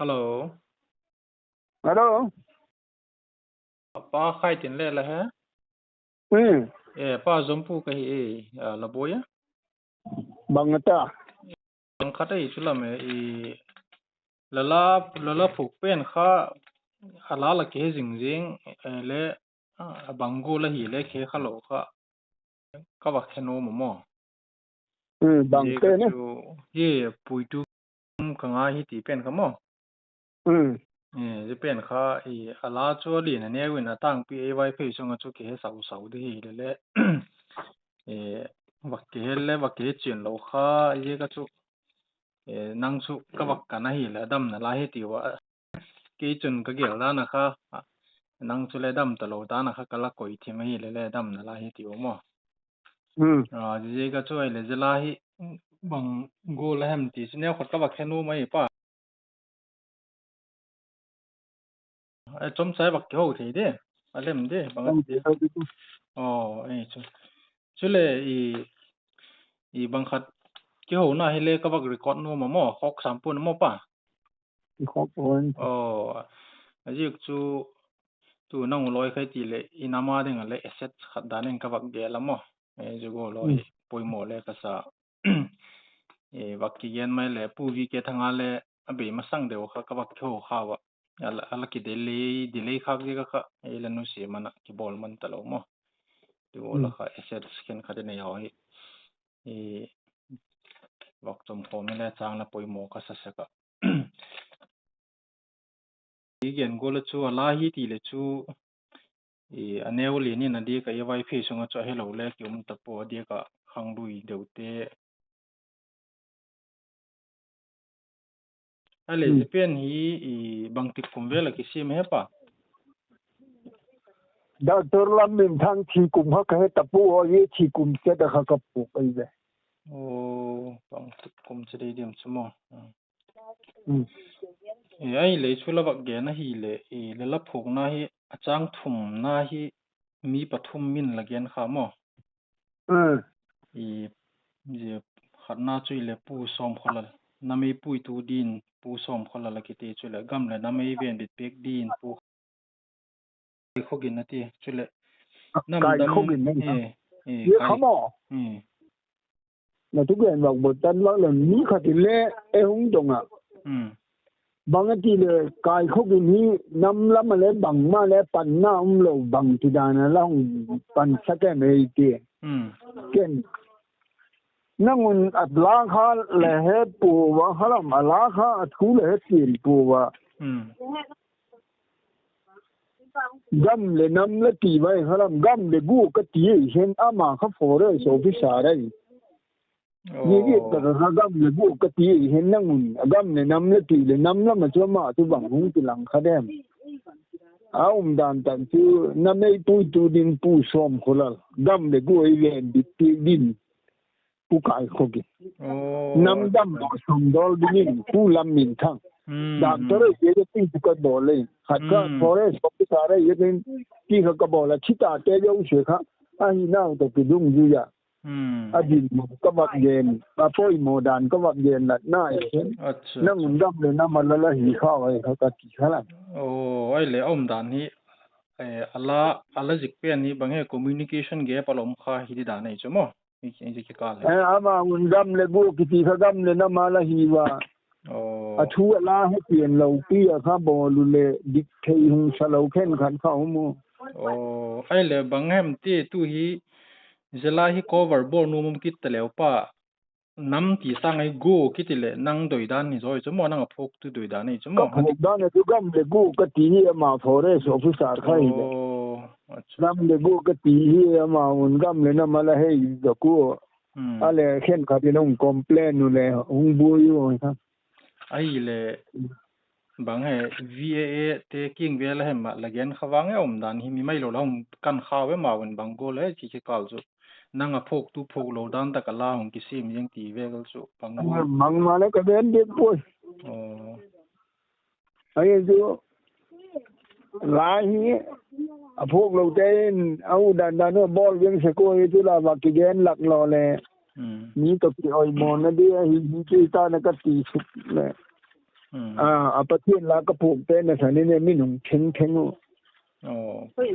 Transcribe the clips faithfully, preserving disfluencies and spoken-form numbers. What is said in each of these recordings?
Hello. Hello. Pa Khaithinlel ahi? Hmm. Eh, Pa Zompu ka hi e, ah, la boi a? Bang a ta? Bang khat ei chu lam e, i la la, la la phuk pen kha, a la la ke zing zing, eh, le, ah, bang gol ahi le ke kha lou kha. Ka va khen nuam maw. Hmm, bang pen e? Chu, ye, puitu ka ngai hi ti pen kha maw. Hmm. Eh, zia pen kha, i, a la chu a lian a neu in a tangpi ei Vaiphei sung a chu ke he sau sau di hi le le. Eh, va ke he le, va ke he chian lou kha, ye ka chu. Eh, nang chu ka va kan ahi le, a dam na la hi ti ua. Kei chun ka gel dan a kha, a, nang chu le dam ta lou dan a kha ka la koi thim ahi le le dam na la hi ti ua maw. Hmm. Ah, zia ka chu ai le zia la hi bang gol a hem ti chu neu khat ka va khen nuam mai pa. Eh, chom sai va kihou thei di. A lem di, bang a ti. Chom sai va kihou. Oh, eh, chu. Chu le i, i bang khat kihouna hi le ka va record nuam maw, khawk sam pun maw pa. I khawk pun. Oh, a zik chu tu nang loi khai ti le i nam a ding le asset khat dan in ka va gel a maw. Eh, zia gol loi. Hmm. Poimoh le ka sa. Eh, va kigen mai le Pu V K Thanga le a bei masang deuh kha ka va kihou kha ua. A la, a la ki delay, delay khak di ka kha. Eh, la nu si mana kibol man ta lou maw. Tu la kha asset khen kha di nei hoi. I vak chom khawm le chang la poimoh ka sa sek a. I gen gol a chu a la hi ti le chu, i, a neu lian in a diak a i Vaiphei sung a chu a helou le ki um ta pua a diak a khang lui deuh te. A le, hmm, zia pen hi, i, bangtik kum vel a kisim he pa? Doctor Lamminthang thi kum kha ka he ta pua, ye thi kum chet a kha ka phuk ai ve. Oh, bangtik kum chet ei diam chu maw. Hmm. Hmm. E, ai le chu la vak gen ahi le, i, la la phukna hi, a chang thumna hi, mi pathum min la gen kha maw. Hmm. I, zia khatna chu i le Pu Sawmkholal. Namei puitu din Pu Sawmkholal a kiti chu le gam le namei venbit pek din Pu Kaikhogin a ti chu le. Namdam Kaikhogin ne. E, e, ye Kai. Kha maw. E. Na tu gen vak bot tan vak le mi khat i le e hung dong a. Hmm. Bang a ti le Kaikhogin hi nam lam a le bangmah le panna um lou bang ti dan a la hung pan sak e mei ti. Hmm. Ken. Nang un a la kha le he pua, kha lam a la kha a thu le he tin pua. Hmm. Gam le nam la ti vai kha lam, gam le gua ka ti ei hen ama kha forest officer ai. Oh. Ye ye ta kha gam le gua ka ti ei hen nang un, gam le nam la ti le nam lam a chu ama chu bang hung ti lang kha dem. A um dan tan chu namei puitu din Pu Sawmkholal, gam le gua i ven dit ti din. Pu Kaikhogin. Oh. Namdam ba sum dol dingin Pu Lamminthang. Hmm, doctor hmm. Ei ye tin tu ka bol le. Khat kha, hmm, forest officer ei ye tin ti kha ka bol a chita te yo se kha. A hi nau to ki dung ju ya. Hmm. A din ka vak gen. A poimoh dan ka vak gen na na e. Acha. Namdam le nam a la la hi kha ai kha ka ti kha la. Oh, ai le a um dan hi. Eh, a la, a la zik pen hi bang he communication gap a la um kha hi di dan ei chu maw. I, i, i kikal. Eh, ama un gam le gua kiti kha gam le nam a la hi ua. Oh. A thu a la he pian lou pi a kha bol u le dik thei hung sa lou khen khan kha um u. Oh, ai le bang hem ti tu hi zia la hi cover bol nuam kit ta leu pa. Nam ti sang ai gua kiti le nang doi dan ni zoi chu maw, nang a phuktu doi dan ei chu maw. Ka phuk dan a chu gam le gua ka ti hi ama forest officer kha hi le. Oh, acha. Gam le gua ka ti hi ama un gam le nam a la hei da ku. Hmm. A le khen khat in hung complain u le hung bui u kha. Ai le bang he V A A te king vel a hem a la gen kha vang e um dan hi mi mai lou la hung kan kha ve ma un bang gol e chi chi kal chu. Nang a phuktu phuk lou dan tak a la hung kisim jeng ti ve gal chu bang gol. Mang ma le ka ben dek poi. Oh. Ai chu la hi a phuk lou te in a u dan dan u bol veng se ko e chu la va ki gen lak lou le. Hmm. Mi to ki oi mo na di a hi hi ki ta na ka ti suk le. Hmm. Ah, a Pathian la ka phukte na sa ni ne mi nung theng theng uh. Oh. Oi.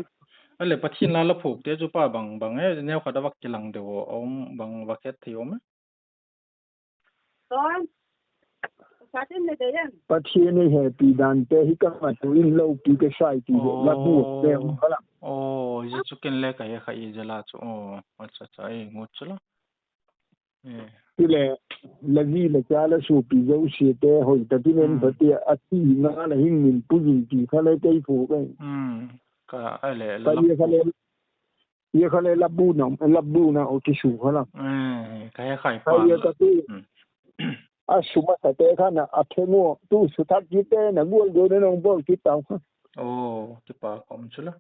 Ale Pathian la la phukte chu pa bang bang e, neu khat a vak kilang deuh a om, bang vak het thei om e. Ton. Satin ne de yan. Pathian i hepi dan te hi ka ma tu in lo pi ke sai ti de la bu te Oh. Kala. Oh, zi chu ken le ka he kha i zi la chu. Oh, acha acha, e ngut chu la. Eh. Tile, la zi la cha la supi zosia te hoih ta ti nen Hmm. pha ti a ti nga la hing min pu zing ti kha le kei phuk e. Hmm. Ka, ale, Ka la ye kha le, ye kha le la bu na, la bu na o ki su kha la. Eh, ka he khai Ka pa ye la. ka tu. Hmm. A su ma sa te kha na a theng u, tu su thak ki te na gual gual na nong bol ki tau kha. Oh, ki pa kom chu la.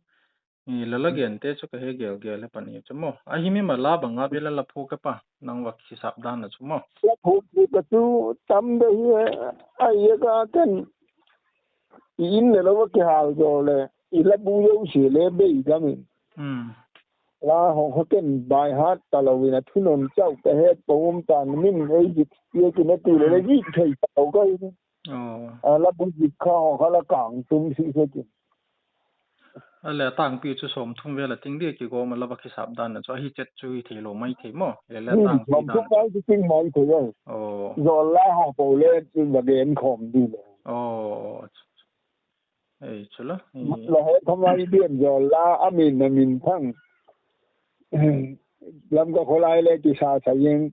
I la la gen te chu ka he gel gel he pa ni chu mo. A hi mi ma la bang a bia la la phu ka pa. Nang vak hisap dan na chu mo. La phu ki ka chu tam de hi, a ye ka ken. I in le lo vak ki hal zo le. I la bu yo si le be i ga min. Hmm. La hong kha ken by heart ta lo in a thu non chau ka het pa um tan min ei zik ye ki na tu le le zik thei ta lo ka i. Oh. A la bu zik kha hong kha la kang tum si se ki. A le tang pi chu som thum vel a ting dia ki gom a la vak hisap dan na chu a hi chet chu hi thei lo mai thei mo. Le le Hmm, tang pi som dan. thum mai chu ting mai thei ai. Oh. Zo la hong po le chu va gen khom di le. Oh. Ei, chu la. Ei. La he khom ai bian zo la a min na min thang. Lamka kholai le ki sa sa yeng.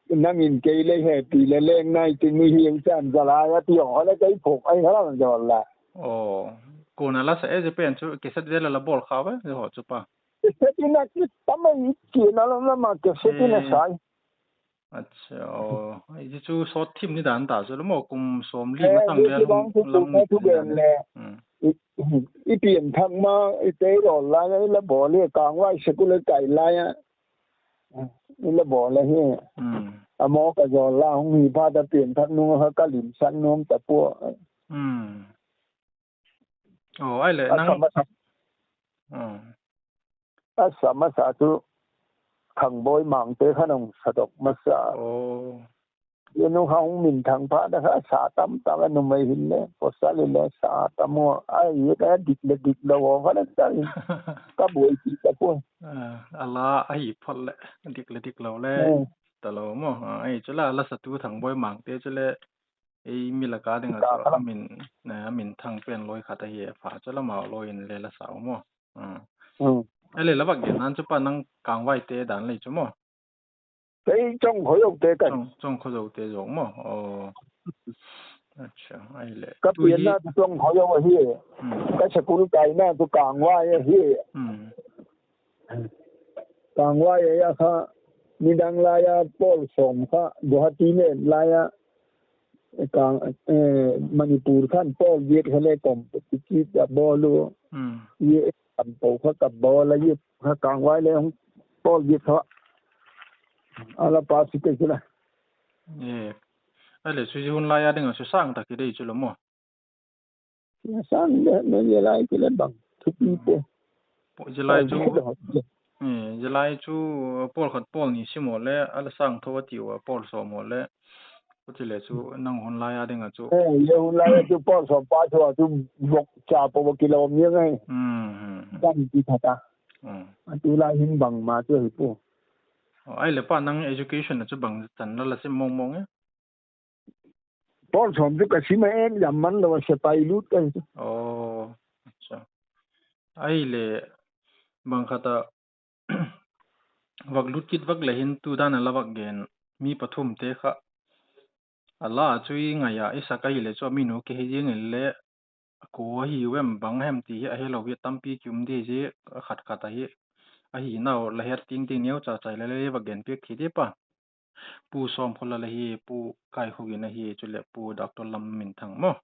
Nang in kei le hepi le leng nai ti mi hiu chan za lai a ti hong le kei phok ai ha la zo la. Oh, ko na la sa e je pen chu ke sat vel la bol kha ve ho chu pa. Ke sat in a ki tam ai ki na la la ma ke sat in a Eh. sai. Acha, oh, i chu sot thim ni dan ta chu lo mo kum som li Eh, ma thang ni vel ki bang chu lam tu ma thu ni gen dan. le. Hmm. I, i pian thak ma, i te ro la, i la bol le kang wai se ku le kai la ya. I la bol le hi. Hmm. A mo ka zo la hong hi pha ta pian thak nu ha ka lim san nom ta pu. Hmm. Oh, ai le A nang. sa ma sa. Hmm. A sa ma sa tu Thangboi Mangte kha nong sa dok ma sa. Oh. Ye nu ha hong min thang pha da kha sa tam tam a nu mai hin le. Ko sa le le sa tam mo. Ai ye ka dik le dik lo o kha le sa le. Ka boi ti ka pu. Ah, a la a hi phot le. Dik le dik lo le. Hmm. Ta lo mo. Ah, ai chu la la sa tu Thangboi Mangte chu le. Ei mi la ka ding a Ka chu kha la. a min, eh, a min thang pen loi khat a hi a pha chu la ma loi in le la sa o mo. Hmm. Hmm. Ai le la vak gen nan chu pa nang kang wai te dan le chu mo. Kei chong khoi ok te kai. Chong, chong khoi ok te zong mo. Oh. Acha, ai le. Ka Tu pian hi na tu chong khoi ok hi. Hmm. Ka sakul kai na tu kang wai hi. Hmm. Kang wai ya kha, nidang lai a pawl sawm kha, Guwahati nen lai a, kang, eh, Manipur khan pawl giat kha le competitive a bawl u. Hmm. Ye kan po kha ka bawl a ye kha kang wai le hong pawl giat kha. A la pa si te kila. Eh. Ai le su ji hun lai a ding a su sang ta ki dei chu lo mo. Sang de, ne ye lai ki le bang. Thupi po. Po, zilai chu, Pawl giat kha. eh, zilai chu, pawl khat pawl ni si mo le, a la sang tho a ti ua, pawl sawm mo le. Ko ti le chu, nang hun lai a ding a chu. Eh, ye hun lai a chu pawl sawm pa chu a chu bok cha po bok kilo mi ngai. Hmm, hmm, hmm. Kan ti kha ta. Hmm. A tu lai hin bang ma chu hi po. Oh, ai le pa nang education a chu bang chan la la sim mong mong e. Pawl sawm chu ka sim a ek jam man lo a sepai lut ka hi chu. Oh, acha. Ai le bang khat a vak lut kit vak le hin tu dan a la vak gen mi pathum te kha. A la chu i ngai a i sak a hi le chu a mi nu ki hei jing in le ko a hi u em bang hem ti hi a he lo hi tampi ki um di zi khat khat a hi. A hi nau la het ting ting neu cha chai le le vak gen piak khi di pa. Pu Sawmkhol a la hi, Pu Kaikhugin a hi, chu le Pu Doctor Lamminthang maw.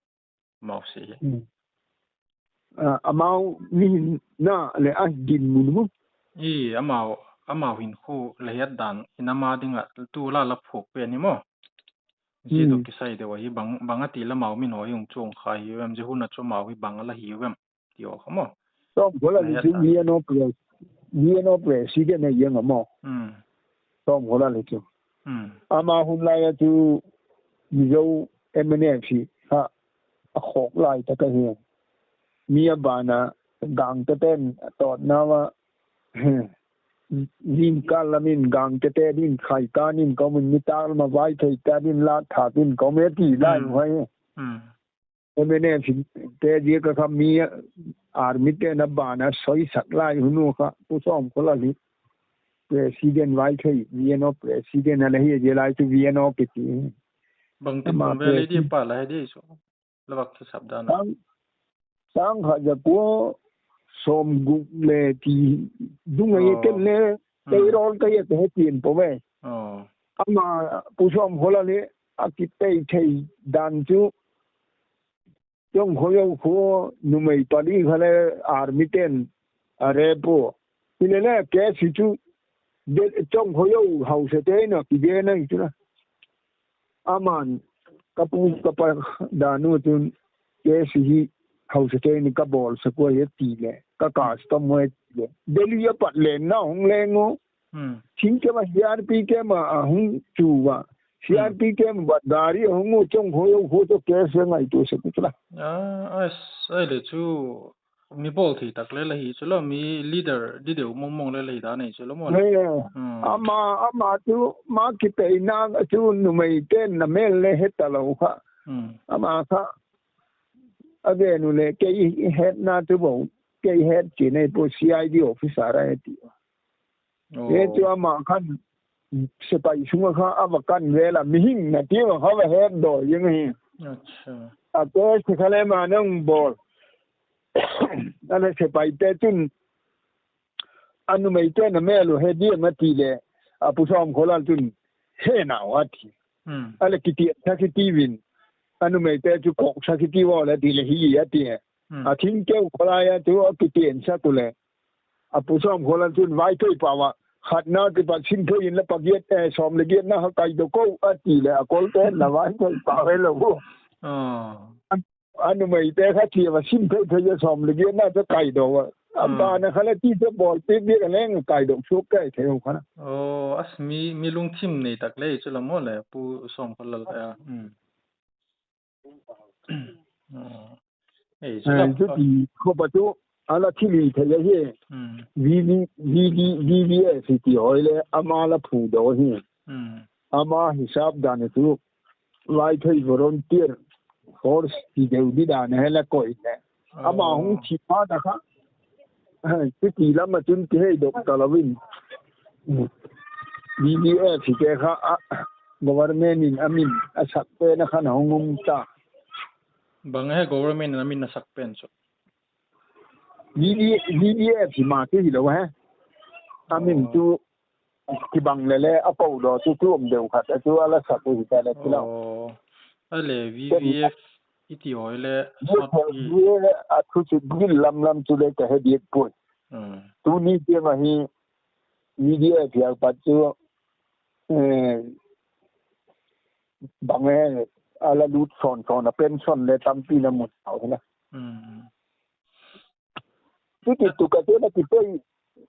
Mau si hi. Hmm. Ah, amau ni na le a din mun mu. I, amau, amau hin khu la het dan, i na ma ding a tu la la phuk pe ni maw. Zi Hmm. dok kisai deuh a hi bang, bang a ti la mau min ho hi hong chuang kha hi em, zi hun a chu mau hi bang a la hi em. Ti o kha maw. Sawmkhol a la li het chu dan. V N O pres-, V N O president a yang a maw. Hmm. Sawmkhol a la chu. Hmm. Ama hun lai a chu Mizo M N F hi kha a khawk lai tak ahi. Mi a ban a Gangte ten tawtna a zingkal lam in Gangte te din khai kan in kou mun mi tak lam a Vaiphei te din lak thak in kou mun ti lai. Hmm. Huai. Hmm. M N F te ziak a kha mi army te'n a ban a soi sak lai hun uh kha Pu Sawmkholal hi president Vaiphei, V N O president a la hi, zia lai chu V N O kiti. Bangtik ama kum vel hi di president pa la hi di chu. La vak kisap dan a. Sang, sang khat za kua sawmguk leh ti dung ahi. Oh. Ken leh, hmm, payroll ka hi a ka hetien peuh ve. Oh. Ama Pu Sawmkholal leh a kipei thei dan chu Chongkhoyou khua numei pali kha leh army te'n a rape uh. Hilele case chu de Chongkhoyou hausa te'n a kigen ahi chu la. Aman ka pu ka pa dan uh chun case hi hausa te'n ka bawl sak uh ahi ti leh, ka custom uh ahi ti leh, Delhi a pat leng na hong leng uh. Hmm. Thingkeu a C R P camp a hong chu ua. Hmm. C R P camp a gari hong uh Chongkhoyou khua toh case ngaihtuah sak uh chu la. Ah, as, ai leh chu mi bawl thei tak leh la hi chu la, mi leader di deuh mongmong leh la hi dan ahi chu la maw. He. Hmm. Ama, ama chu, ama kipeina chu numei te'n a mel leh het ta lou kha. Hmm. Ama kha a gen uh leh kei hetna chu bou, kei het chian ahi pua, C I D officer ahi ti. Oh. Hichu ama khan sepai sung a kha a va kan vel a, mihing na ti ma kha va het dawi jeng hi. Acha. A case kha leh ama nang bawl. A leh sepai te chun a numei te'n a mel uh he diam a ti leh, a Pu Sawmkholal chun he nau a ti. Hmm. A leh kitian sak kiti vin. A numei te chu kawk sak kiti ua leh ti leh hi a ti. Hmm. A thingkeu kholai a chu a kitian sak uh leh. A Pu Sawmkholal chun Vaiphei pau a khatna kipat sim phei in la pagiat, eh, sawm leh giatna kha kai daw kou a ti leh a kol te'n la Vaiphei pau e lou. Oh. A numei te kha chi va sim phei phei a sawm leh giatna chu kai daw a. A, hmm, ban a kha leh ti chu bawl pi bik a leng kai daw suk kai thei uh kha na. Oh, as mi, mi lungthim nei tak leh chu la maw leh Pu Sawmkholal a. Hmm. Oh. Ei, eh, chu la chu ti khop a chu a la thilhih thei ahi. Hmm. V V, V V, V V S ti hoih leh ama la phu daw hi. Hmm. Ama hisap dan a chu Vaiphei volunteer force ti deuh di dan a hi la koih leh. Ama, oh, hong thi phat a kha. Chuti lam a chun kihei dok ta lou in. V V F te kha a, government in a min a sak pen a kha na hong um ta. Bang he government in a min a sak pen chu? V V, V V F hi ma chu hi lou he. A min, oh, chu kibang lele a kou daw chu chu om deuh khat a chu a la sak uh hi ta leh chu la. Oh, a leh V V F i ti hoih leh, sawt i. A thu chu bil lam lam chu leh ka he diak poi. Hmm. Tuni chiang a hi V V F hial pat chu, eh, bang e a la lut sawn sawn a pension leh tampi na mu sau hi na. Hmm. Chuti tu ka te na kipei,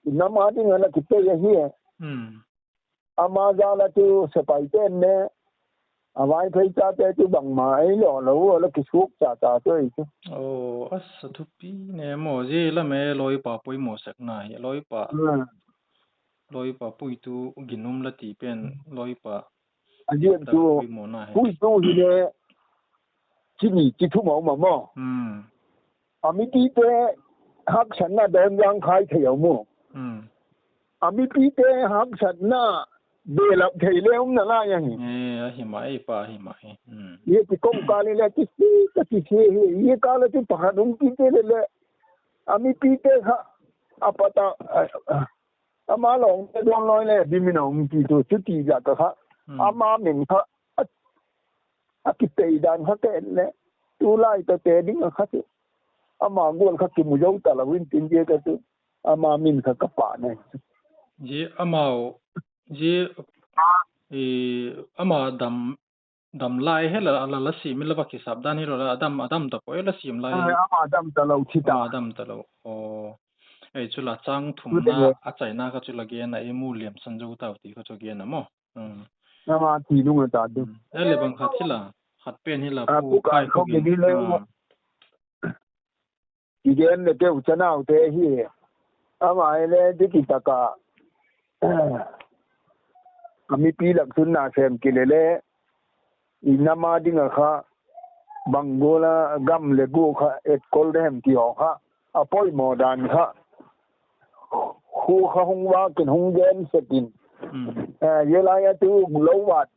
na ma ding a na kipei ahi. Hmm. Ama zan a chu sepai te'n ne, a Vaiphei chate chu bangmah ei lou lou a la kisuk cha cha chu ei chu. Oh, a sa thupi ne maw, zia lam e loipa poimoh sakna hi, loipa. Hmm. Loipa puitu ginum la ti pen, loipa. A ziak chu, puitu hi leh, chi ni chi thum a um a maw. Hmm. A mipite haksatna dawn zang khai thei a um maw. Hmm. A mipite haksatna belap thei leh um nalai ahi. Eh, ahi mai pa, ahi mai. Hmm. Ye ti kong ka leh leh ti si, ka ti si hi. Ye ka leh ti pakhat um ti te leh leh. A mipite kha, a pata, a, a, Ama lawng te dawn loi leh dimin a um ti tu, chuti zah ka kha. Hmm. Ama min kha a, a kipei dan kha ka et leh, tulai toh te ding a kha chu. Ama gual kha kimu zou ta lou in tin zia ka chu. Ama min kha ka pah ne. Zia amau, zia, eh, ama dam dam lai hi la, la, la sim la va kisap dan hi lou la, a dam, a dam ta poi la sim lai. Ai, ama dam ta lou thi ta. Ama dam ta lou. Oh. Ei, chu la chang thumna, chu te a chaina kha chu la gen a, i mu liam san zou tau ti kha chu gen a maw. Hmm. Ama thi nung a ta tu. Hmm. Ei le bang khat hi la, khat pen hi la, ah, Pu Pu Kai Khai Khok Gin. Gin hi le. Ah. Kigen le teu chanau te hi. Ama ei le di ki taka. A mipi lak tun na sem ki le le. I nam a ding a kha. Bang gol a gam le gu kha et kol dem ti o kha. A poimoh dan kha. Khu kha hung vak in hung gen sek in. Hmm. Eh, ei lai a tu lou vat.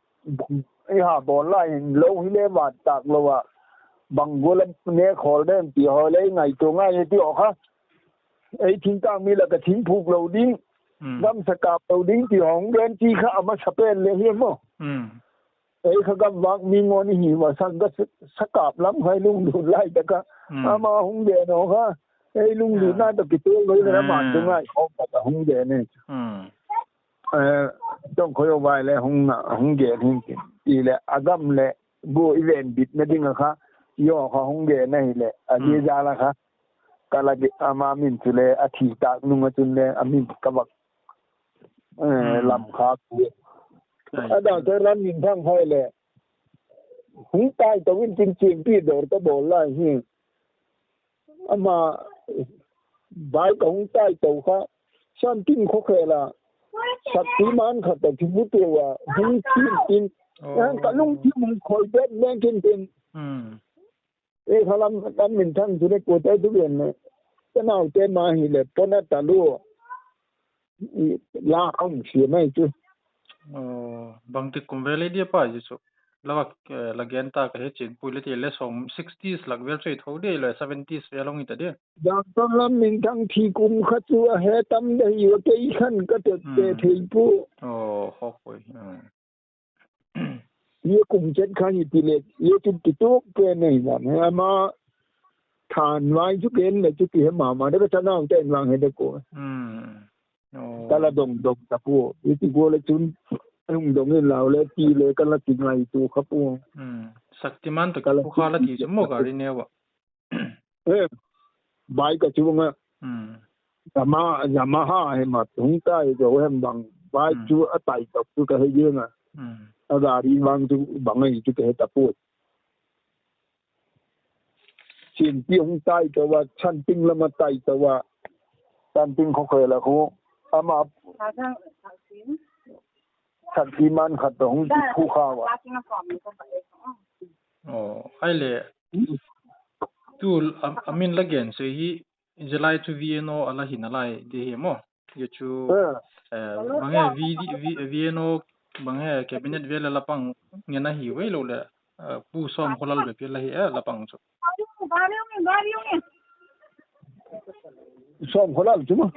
I ha bawl lai in lou hi le vat tak lou a. Bang gol a ne khol dem ti ho le ngaitu ngai ti o kha. Ei thingtang mi lak a thing phuk lou ding. Hmm. Gam sa kap lou ding ti hong gen ti kha a masa pen le hi maw. Hmm. Ei kha gam vak mi ngon i hi ua sa ga sa kap lam khai lunglut lai ta kha. Hmm. Ama hong gen o kha. Ei lunglut, ah, na ta ki tu lou le, ah, ma tu ngai khop ta hong gen e. Hmm. Eh, tong khoi o vai le hong na, hong gen hin ti. I le a gam le gu i ven bit na ding a kha. Yo kha hong gen na hi le. A di, hmm, za la kha. Ka la di ama min chu le a thi tak nung a chun le a min ka vak. Eh, hmm, lam kha ku. Ai. A da te lam min thang hoi le. Hung tai to win tin chin pi dor ta bawl lai hi. Ama bai ka hung tai to kha. San tin kho khe la. Sak ti man kha ta ti bu te wa. Hung tin tin. Oh. Yang ka lung ti mung khoi bet beng kin tin. Hmm. E kha lam, lam min thang tu le ko tai tu ben ne. Ka nau te ma hi le pona ta lu. I la hong sia mai chu. Oh, bang ti kum vel i dia pa ji chu. La vak, eh, la gen ta ka he chin pui le ti le som sixties lak vel chu i tho dia le seventies vel hong i ta dia. Doctor Lam Min Thang thi kum kha chu a he tam de hi wa kei khan ka te te, hmm, thei pu. Oh, hok poi. Hmm. Ye kum chet kha hi ti le, ye chu ti tuk pe nei lam. He ama than vai chu ken le chu ti he mama de ka chanau te lang he de ko. Hmm. Oh. Ka la dong dong ta pu. Ye ti ko le chun hung dong in lau le ti le ka la ti ngai tu kha pu. Hmm. Shaktiman to ka la pu kha la ti chu mo gari ne wa. Eh, bai ka chu nga. Hmm. Yama-, Yamaha he ma tung tai zo hem bang. Bai, hmm, chu a tai tok chu ka he ye nga. Hmm. A gari bang chu bang ai chu ka he ta pu. Sin ti hung tai to wa, chan ting lama tai to wa. Chan ting kho khe la khu. Ama. Chan ti man khat to hung ti khu kha wa. Oh, ai le. Tu a, a min la gen se hi, zia lai chu V N O a la hi na lai di hi mo. Ye chu, eh, bang he V D, V, V N O, bang he cabinet vel a la pang ngen a hi ve lou le, eh, Pu Sawmkholal be pi la hi, eh, la pang chu. Sawmkholal chu mo.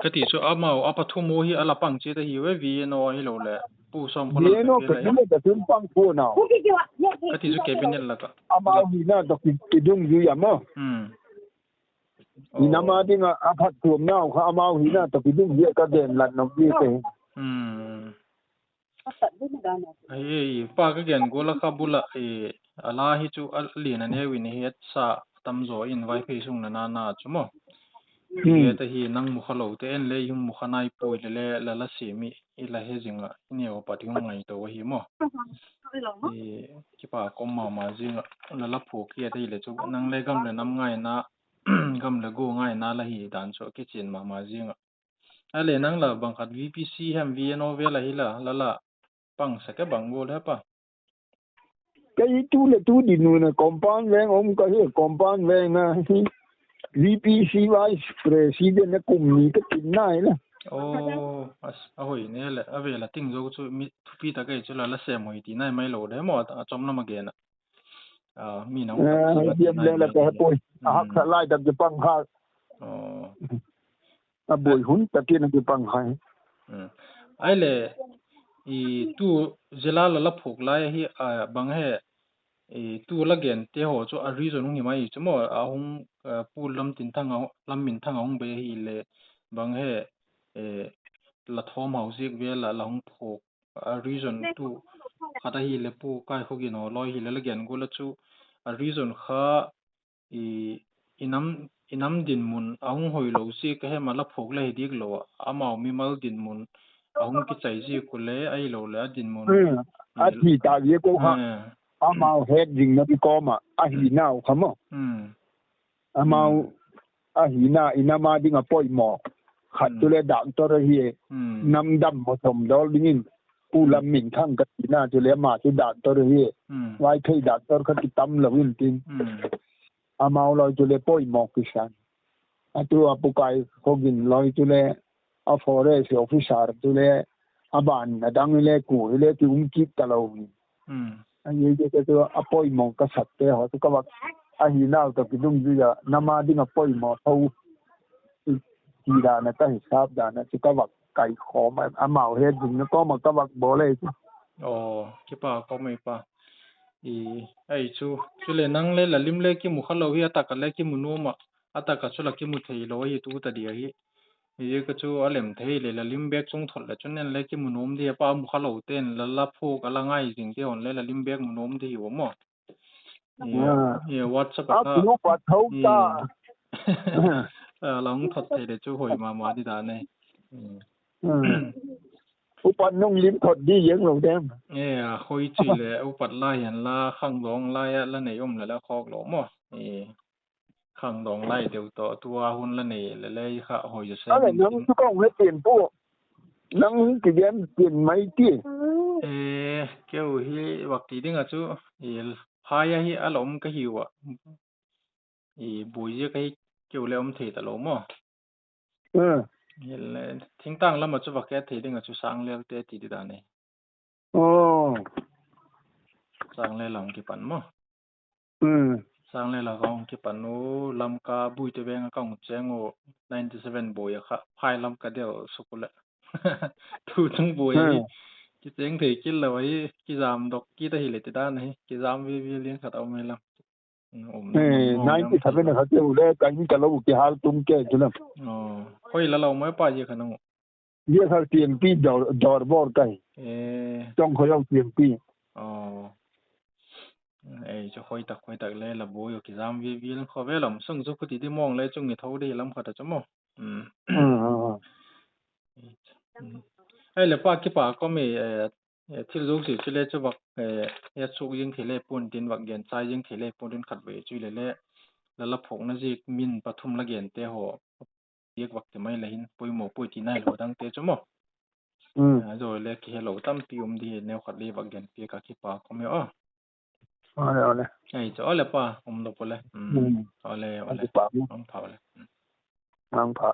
Ka ti chu amau, a pathum u hi a la pang chi ta hi ve, V N O hi lou le, Pu Sawmkholal be pi la hi. V N O cabinet a chun pang pu na. Ka ti chu cabinet la ka. Amau hi na to ki, ki dungzui a mo. Hmm. I nam a ding a, a phattuamna uh kha amau hi na to ki dungzui a ka gen lat nop di te. Hmm. Ai, ei, pa ka gen gol a kha bul a, eh, a la hi chu a lian a neu in hi et sa tam zaw in Vaiphei sung na na na chu mo. Hmm. Hi et a hi nang mu kha lou te en le i hung mu kha nai poi le le la la se mi i la he zing a i neu a pat i hung ngai to a hi mo. Eh, kipak om mama zing a la la phuk hi et a hi le chu nang le gam le nam ngaina, gam le gu ngaina la hi dan chu a kichian mama zing a. A le nang la bang khat V P C hem V N O vel a hi la, la la pang sa ke bang gol he pa. Ka i tu le tu di nu na compound veng om ka hi compound veng na hi V P C vice president na kum ni ka tin nai la. Oh, as, a hoi ne le, a vel a ting zo chu mi thupi ta ke chu la la sem hoi ti nai mai lou de mo, a chom na ma gen a. Ah, mi nang, eh, diam le la ka poi. A hak sa lai dam je pang kha. Oh. A boi hun ta tin a ki pang khai. Hmm. Ai le, i tu zia la la la phuk lai hi, a, bang he, i tu la gen te ho chu a reason hung hi mai chu mo, a hung, a, Pu Lam Tin Thang a, Lam Min Thang a hung be hi le, bang he, eh, la thawm hau ziak vel a la hung phuk. A reason tu khat a hi le Pu Kai Khogin ho loi hi le la gen gol a chu a reason kha i, i nam, i nam dinmun a hung hoi lou ziak a hem a la phuk le hi dik lou a, amau mimal dinmun a hong kichai zik uleh, ahihlouhleh a dinmun. Hmm. A thi tak ziak uh kha. Hmm. Amau het zingna di kawm a, a hina uh kha maw. Hmm. Amau Hmm. a hina, i nam a ding a poimoh. Khat Hmm. chu leh doctor ahi. Hmm. Nam dam maw sawm dawl dingin. Pu Hmm. Lam Min Thang ka chihna chu leh amah chu doctor ahi. Hmm. Vaiphei doctor kha kitam lou in tin. Hmm. Amau loi chu leh poimoh kisan. A tu a Pu Kai Khogin loi chu leh a forest officer chu leh a ban a dang leh ku leh ki um kik ta lou. Hmm. A ye ye ka chu a poimoh ka sak te ho chu ka vak a hina uh toh kidungzui a nam a ding a poimoh tho. Ti dan a ka hisap dan a chu ka vak kai khawm a, amau het zingna kawm a ka vak bawl e chu. Oh, kipak kawm e pa. I, ei chu, chu leh nang leh la lim leh kimu kha lou hi a tak a leh kimu nuam a, a tak a chu la kimu thei lou hi tu ta dia hi. Hi ka chu a lem thei leh la lim bek chung thot leh chu nen leh kimu nuam di a pa mu kha lou ten la la phuk a la ngai zing te hon leh la lim bek mu nuam di hi maw. Ia, Ah. ia, WhatsApp A a kha. Group a thau ta. Hmm. A, la hong thot thei leh chu hoih mahmah di dan e. Hmm. Hmm. Upat nung lim thot di yeng lou dem. Ia, hoih chi leh upat lai hian la khangdawng lai a la nei om leh la khawk lou maw. Ia, khangdawng lai deuh toh tua hun la nei leh leh kha hoih zaw se. A leh min nang tin. Chu kong he tien pu. Nang hong kigen pian mai ti. E, keu hi vak ti ding a chu, i, phai a hi a lawm ka hi ua. I, buai ziak a hi keu leh om thei ta lou maw. Hmm. Hi leh, thingtang lam a chu vak et thei ding a chu Sanglel te ti di dan e. Oh. Sanglel a hong kipan maw. Hmm. Sanglel a ka hong kipan u, Lamka Buite veng a ka hong cheng u, ninety seven buai a kha, phai Lamka deuh suk uleh. Tu chung buai a hi, Hmm. kicheng thei kei lou a hi, kizam dok kei ta hi leh ti dan a hi, kizam vivi lian khat a om hi lam. Hmm, om Eh, nang, nang, ninety seven nang, a kha keu leh, ka in ka lou kihal tum kei chu lam. Oh, hoih la lou mai pa ye kha nang. Ye kha T M P dor, dor bor kai. Eh. Tong khoi lou T M P. Oh. Ei, chu hoih tak, hoih tak leh la buai u kizam vivi lam kho ve lam sung chu khuti di mong leh chung i tho di lam khat a chu maw. Hmm. Hmm, hmm, hmm. Hmm. Ei leh pa kipak kawm e, eh, eh, thil zuk si chu leh chu vak, eh, ya chuk zing thei leh pun tin vak gen chai zing thei leh pun tin khat ve chu leh leh. La la phawkna zik min pathum la gen te ho. Piak vak te mai la hin, poimoh poi ti nai lou dang te chu maw. Hmm. A, zaw leh kihe lou tampi om di, neu khat leh vak gen piak a kipak kawm e aw. Ole, ole. Ei, chu ole pa, om lou pole. Hmm. Hmm. Ole, A ole. kipak maw. Om pha ole. Hmm. Om pha.